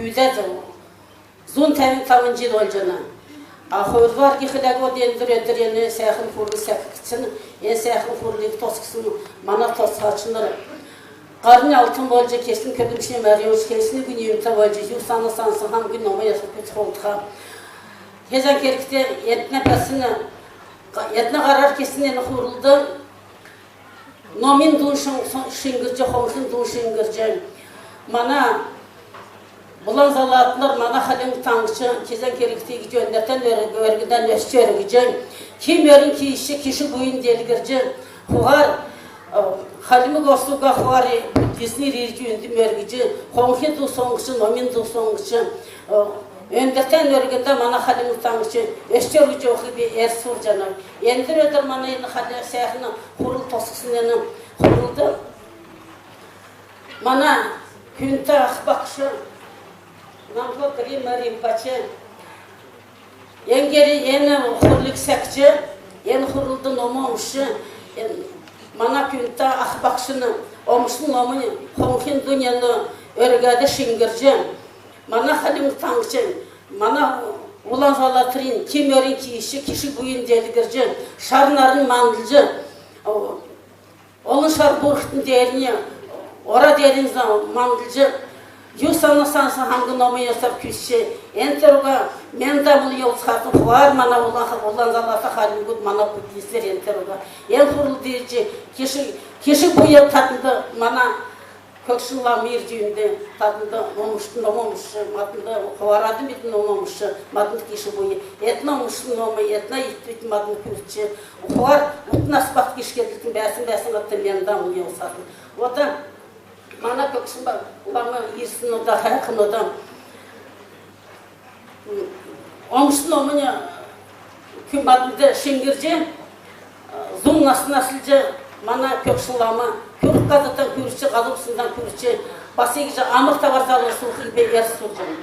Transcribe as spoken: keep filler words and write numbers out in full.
Үзәд зун тәвн тавн җил болҗана. А хойрдуһар гихлә, ода эндр өдр эн сәәхн хурл сәкгдсн, эн сәәхн хурлыг тосхсн мана тосхачнр һарнь алтн болҗ, кесн көдлмшнь мәрүн, кесн гүн юмтә болҗ, ю сана санс хамг номин ясрт күц холтха. Кезән кергтә эднә бәәсн, эднә һарар кесн эн хурлд номин дуун шин-, шиңгрҗ, хонхин дуун шиңгрҗ, мана Улан Залатнр, мана Хальмг Таңһч кезән кергтә иигҗ өндәтән өр-, өргндән өсч өргҗ, ки мөрн кийсч, киш буйн делгрҗ, хуһар, э, хальмг орс уга хуһар, э, буддизмнр ирҗ, үндм өргҗ, хонхин ду соңһч, номин ду соңһч, э, өндәтән өргндән мана Хальмг Таңһч өсч өргҗ йовхиг би эрс сурҗанав. Эндр өдр мана эн хальмг сәәхн хурл тосхсн эн хурлд мана күндтә ах багш Намхо Крим Ринпоче энгәр эн хурлыг сәкҗ, эн хурлд ном омсч, эн мана күндтә ах багшин омсн номин хонхин дуун эн өргәд шиңгрҗ, мана Хальмг Таңһч, мана Улан Залатрин ки мөрн кийсч, киш буйн делгрҗ, шар нарн мандлҗ, олн шар бурхд деернь, ора деернь за-, мандлҗ, ю сана санс хамг номин ясар күцҗ, эн тер уга менд амл йовцхатн, хуһар мана Улан, Улан Залата хальмгуд, мана буддистнр эн тер уга, эн хурлд ирҗ, киш, киш буйн таднд мана Көгшн лам ирҗ, үндн таднд ном омсч, ном омсч, маднд хуһарад бидн ном омсч, маднд киш буйн. Эднә омсн ном, эднә итвит маднд күрч, хуһар ут нас бат киш кедлтн бәәсн, бәәсн ат менд амл йовсатн. Ода мана Көгшн ба-, лам ирсн ода, хәәхн ода. Омсн номин күн маднд шиңгрҗ, зун нас наслҗ, мана Көгшн лам күрх һазртан күрч, һазр усндтан күрч, бас иигҗ амр-табар залһлд суух би эрс сурҗана.